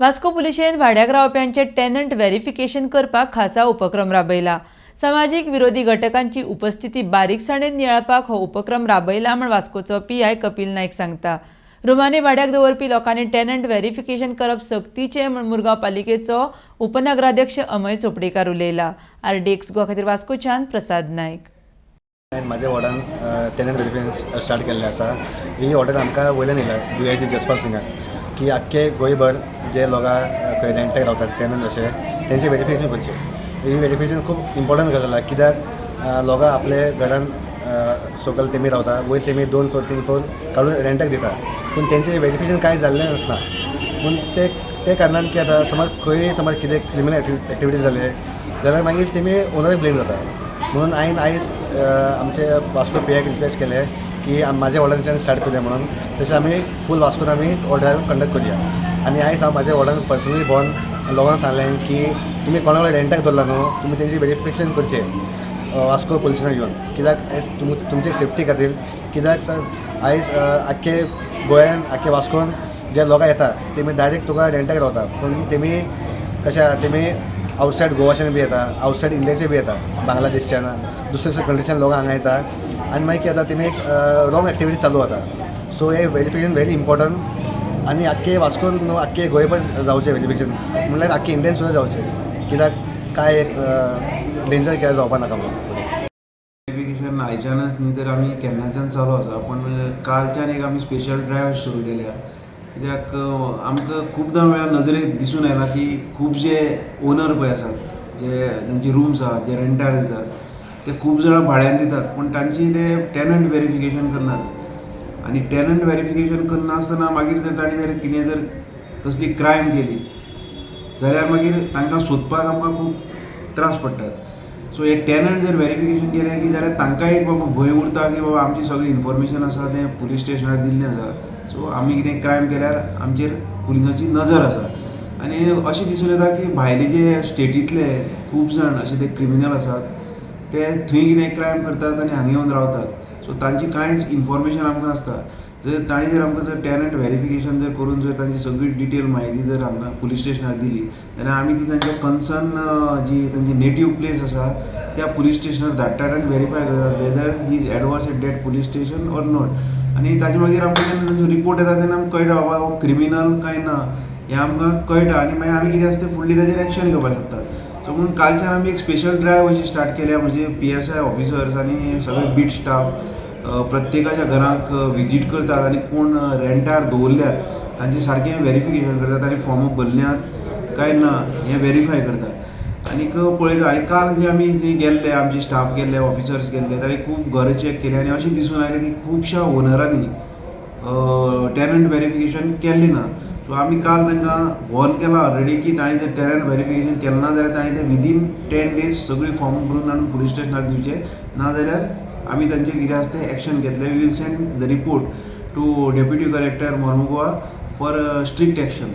Vasco पुलिशेन भाड्याक रावप्यांचे tenant verification करपाक खासा उपक्रम राबयला. समाजीक विरोधी घटकांची उपस्थिती बारीकसाणेन नियाळपाक हो उपक्रम राबयला म्हूण वास्कोचो पीआय कपिल नायक सांगता. रुमांनी भाड्याक दवरपी लोकांनी टेनंट व्हेरिफिकेशन करप सक्तीचें म्हूण मुरगांव पालिकेचो उपनगराध्यक्ष अमय चोपडेकार उलयला. आरडीएक्स गोवा खातीर वास्कोच्यान प्रसाद नायक. हांवें म्हाज्या वॉर्डान टेनंट वेरिफिकेशन स्टार्ट केल्लें आसा. ही ऑर्डर आमकां वयल्यान येयला, डीआयजी जसपाल सिंगान, की आख्खे गोंयभर जे लोकां खंय रेंटाक रावतात, टेनंट अशे, तेंचें वेरिफिकेशन करचें. ही वेरिफिकेशन खूब इम्पॉर्टंट गजाल आसा, कित्याक लोकां आपले घरान सकयल तेमी रावता, वयर तेमी दोन फ्लोर, तीन फ्लोर काडून रेंटाक दिता, पूण तेंचें वेरिफिकेशन कांय जाल्लें आसना. पूण ते ते कारणान की आतां समज खंय समज कितें क्रिमिनल एक्टिविटीज जाले जाल्यार मागीर तेमी ओनराक ब्लेम जाता. म्हणून हांवें आयज आमचे वास्को पीआयक रिक्वेस्ट केलें की म्हाज्या वॉर्डांच्यान स्टार्ट करुया म्हणून. तशें आमी फूल वास्कोन आमी हो ड्रायव्ह कंडक्ट करुया. आनी आयज हांव म्हाज्या वॉर्डान पर्सनली भोंवन लोकांक सांगलें की तुमी कोणा कडेन रेंटाक दवरला न्हू, तुमी तेंची वेरिफिकेशन करचें वास्को पुलिसांक येवन, कित्याक आयज तुमचे सेफ्टी खातीर. कित्याक आयज आख्खे गोंयान, आख्खे वास्कोन जे लोकां येता, तेमी डायरेक्ट तुका रेंटाक रावता, पूण तेमी कशें आहा, तेमी आवटसायड गोवाच्यान बी येता, आवटसायड इंडियाचे बी येता, बांगलादेशच्यान, दुसरे दुसरे कंट्रीच्यान लोक हांगा येता आनी मागीर कितें जाता, तेमी एक रॉंग एक्टिविटी चालू जाता. सो हे वेरिफिकेशन व्हेरी इम्पॉर्टंट आनी आख्खे वास्कोन न्हू, आख्खे गोंयभर जावचें वेरिफिकेशन, म्हणल्यार आख्खे इंडियन सुद्दां जावचें, कित्याक कांय एक डेंजर कितें जावपा नाका म्हणून. वेरिफिकेशन आयच्यानच न्ही तर आमी केन्नाच्यान चालू आसा, पूण कालच्यान एक आमी स्पेशल ड्रायव्ह सुरू केल्या, कित्याक आमकां खुबदां वेळार नजरेक दिसून आयलां की खूब जे ओनर पळय आसात, जे तांची रुम्स आहात, जे रेंटार दितात, ते खूब जाणां भाड्यान दितात, पूण तांची ते टेनंट वेरिफिकेशन करनात. आनी टेनंट वेरिफिकेशन करनासतना मागीर जर तांणी जर कितें जर कसली क्रायम केली जाल्यार मागीर तांकां सोदपाक आमकां खूब त्रास पडटात. सो हे टेनंट जर वेरिफिकेशन केलें की जाल्यार तांकां एक बाबा भंय उरता की बाबा आमची सगळी इन्फॉर्मेशन आसा तें पुलीस स्टेशनार दिल्लें आसा, सो आमी कितें क्रायम केल्यार आमचेर पुलिसांची नजर आसा. आनी अशें दिसून येता की भायले जे स्टेटींतले खूब जाण अशे ते क्रिमिनल आसात, ते थंय कितें क्रायम करतात आनी हांगा येवन रावतात. सो तांची कांयच इन्फॉर्मेशन आमकां नासता. जर तांणी जर आमकां जर टेनंट वेरिफिकेशन जर करून जर तांची सगळी डिटेल म्हायती जर हांगा पुलीस स्टेशनार दिली जाल्यार आमी ती तांच्या कन्सर्न जी तांची नेटीव प्लेस आसा त्या पुलीस स्टेशनार धाडटात आनी वेरीफाय करतात whether he is adverse at that police station or not. आनी ताजे मागीर आमकां जेन्ना तांचो रिपोर्ट येता तेन्ना आमकां कळटा बाबा हो क्रिमिनल काय ना हें आमकां कळटा. आनी मागीर आमी कितें आसता तें फुडली ताजेर एक्शन घेवपाक शकतात. सो म्हणून कालच्यान आमी एक स्पेशल ड्रायव्ह अशी स्टार्ट केल्या, म्हणजे पीएसआय ऑफिसर्स आनी सगळे बीट स्टाफ प्रत्येकाच्या घरांक विजीट करतात आनी कोण रेंटार दवरल्यात तांचें सारकें वेरिफिकेशन करतात आनी फॉर्मां भरल्यात काय ना हें वेरीफाय करतात आनीक पळयता. आनी काल जे आमी जे गेल्ले, आमचे स्टाफ गेल्ले, ऑफिसर्स गेल्ले, तांणी खूब घरां चॅक केली आनी अशें दिसून आयलें की खुबश्या ओनरांनी टेनंट वेरिफिकेशन केल्लें ना. सो आमी काल तांकां वॉर्न केलां ऑलरेडी की तांणी जर टेनंट वेरिफिकेशन केलें ना जाल्यार तांणी ते विदीन 10 डेज सगळी फॉर्म भरून हाडून पुलीस स्टेशनार दिवचे, ना जाल्यार आमी तांचेर कितें आसा तें एक्शन घेतले. We will send the report to Deputy Collector Mormugao for strict action.